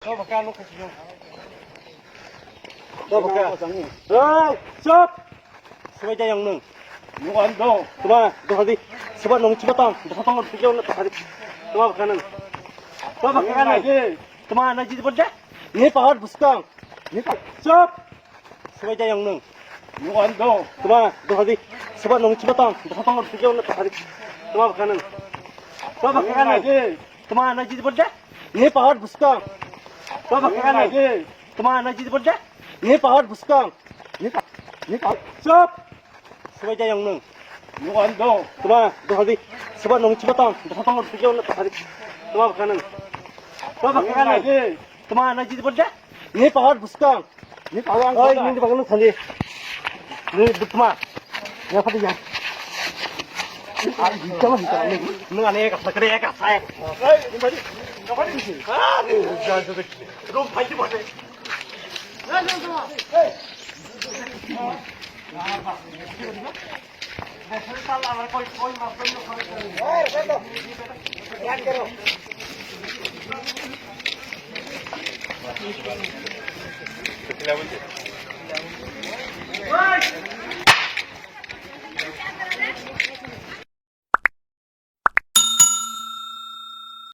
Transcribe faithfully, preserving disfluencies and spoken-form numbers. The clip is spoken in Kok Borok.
Hey, chop! Swbai da yang nung. Tuma, dohadi. Swbai nung chuma tong. Dohadi tong, tuma baka nung. Tuma baka nung. Tuma, na jidi bolja. Ni pahar buskang. Ni pa-, chop! Swbai da yang nung. Tuma, dohadi. Swbai nung chuma tong. Dohadi tong, tuma baka nung. Tuma baka nung. Tuma, na jidi bolja. Ni pahar buskang. Tuma baka nung. Tuma, na jidi bolja. Ni pahar buskang. Ni pa-, ni pa-, chop! Swbai da yang nung. Tuma, dohadi. Swbai nung chuma tong. Dohadi tong, tuma baka nung. Tuma baka nung. Tuma, na jidi bolja. Ni pahar buskang. Ni pahar ang. Oi, ni baka nung thani. Ni tuma. Ya, pati ya. Ai, tama, tama. Nung ane ka sakre ka sai. Room phai di bate.